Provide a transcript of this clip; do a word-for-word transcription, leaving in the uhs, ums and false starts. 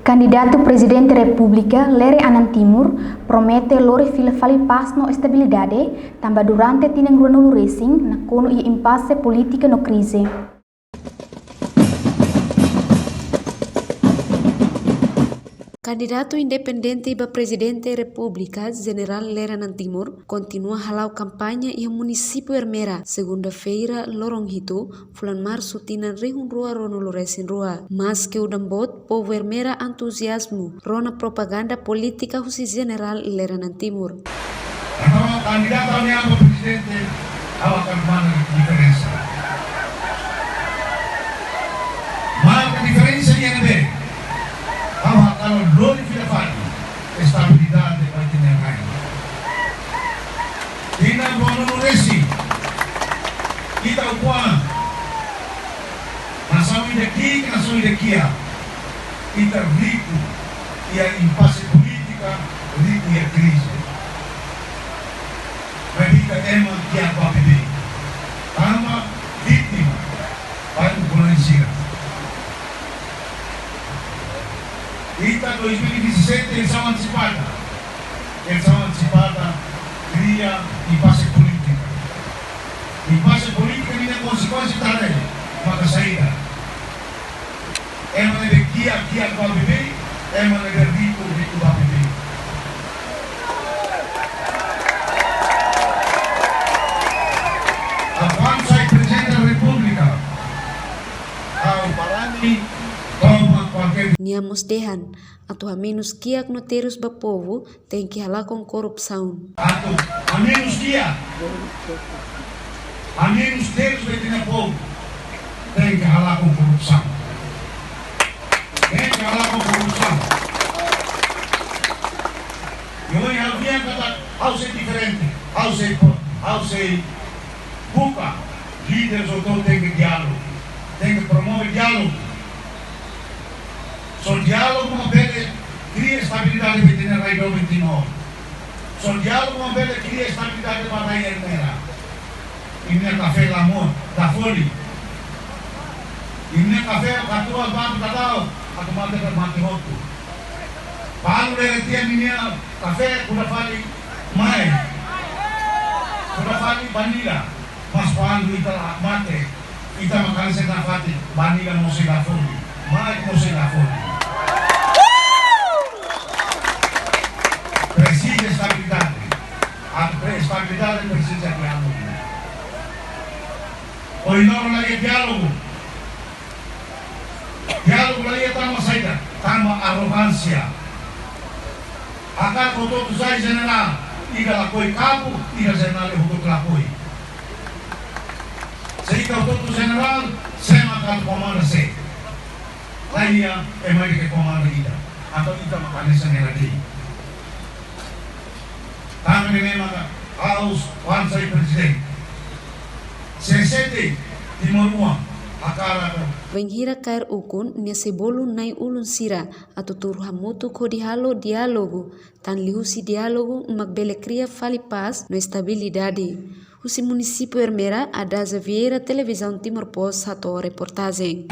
Kandidatu Prezidente Repúblika Lere Anan Timur promete lori fila fali pás no estabilidade, tanba durante tinan ruanulu resin nakonu iha impase polítika no krize. Kandidatu independente ba Prezidente Repúblika, Jenerál Lere Anan Timur, kontinua hala'o kampaña iha munisípiu Ermera, segunda-feira, loron hitu, fulan Marsu tinan rihun rua ruanulu resin rua. Maske udan boot, povu Ermera entuziazmu rona propaganda polítika husi Jenerál Lere Anan Timur. Entaun, kandidatu ami ba prezidente, ha'u hakarak manda diferensa. Marka diferensa iha ne'ebé? Ha'u hakarak lori fila fali estabilidade ba ita-nia rain. Tinan ruanulu resin, ita ukun nasaun ida ki'ik, nasaun ida kiak, ita riku iha impase polítika, riku iha krize. Maibé ita ema kiak ba beibeik, tanba vítima ba ukun-na'in sira. Ita dois mil e dezassete eleisaun antesipada. Eleisaun antesipada kria impase polítika. Impase polítika ninia konsekuénsia ita haree maka saida? Ema ne'ebé kiak, kiak ba beibeik, ema ne'ebé riku, riku ba beibeik. Atu hanesan Prezidente Repúblika, ha'u barani toma kualkér. Nia mós dehan, atu hamenus kiak no terus ba povu, tenke halakon korrupsaun. Atu hamenus kiak, hamenus terus ba ita-nia povu, tenke halakon korrupsaun. Tenke halakon korrupsaun. I ohin ha'u dehan katak ha'u sei diferente, ha'u sei po-, ha'u sei buka líder hotu-hotu tenke diálogu, tenke promove diálogu. Só diálogu mak bele kria estabilidade ba ita-nia rai doben Timor. Só diálogu mak bele kria estabilidade ba rai Ermera. Imi-nia kafé la mout, la folin. Imi-nia kafé katuas ba atu tau, atu mate, atu mate hotu. Balu lere tiha ninia kafé kuda fali mai, kuda fali banila. Mas kuandu ita la mate, ita makanan sena fati, banila mós sei la folin, mai mós sei la folin. Presiza estabilidade. Atu estabilidade presiza diálogu. Ohin loron la iha diálogu. Diálogu la iha tanba saida? Tanba arrogánsia. Hakarak hotu-hotu sai jenerál, ida lakohi kabu, ida jenerál hotu-hotu lakohi. Se ita hotu-hotu jenerál, sé mak atu komanda sé? La iha ema ida ke komanda ita. Entaun ita mak hanesan ne'e de'it. Tanba ne'e maka ha'u hanesan prezidente, sesete Timor-oan hakarak. Bainhira kaer ukun, nia sei bolu na'i-ulun sira atu tuur hamutuk hodi halo diálogu, tan liuhusi diálogu mak bele kria fali pás no estabilidade. Husi munisípiu Ermera, Adaza Vieira, Televizaun Timor Post, hato'o reportajen.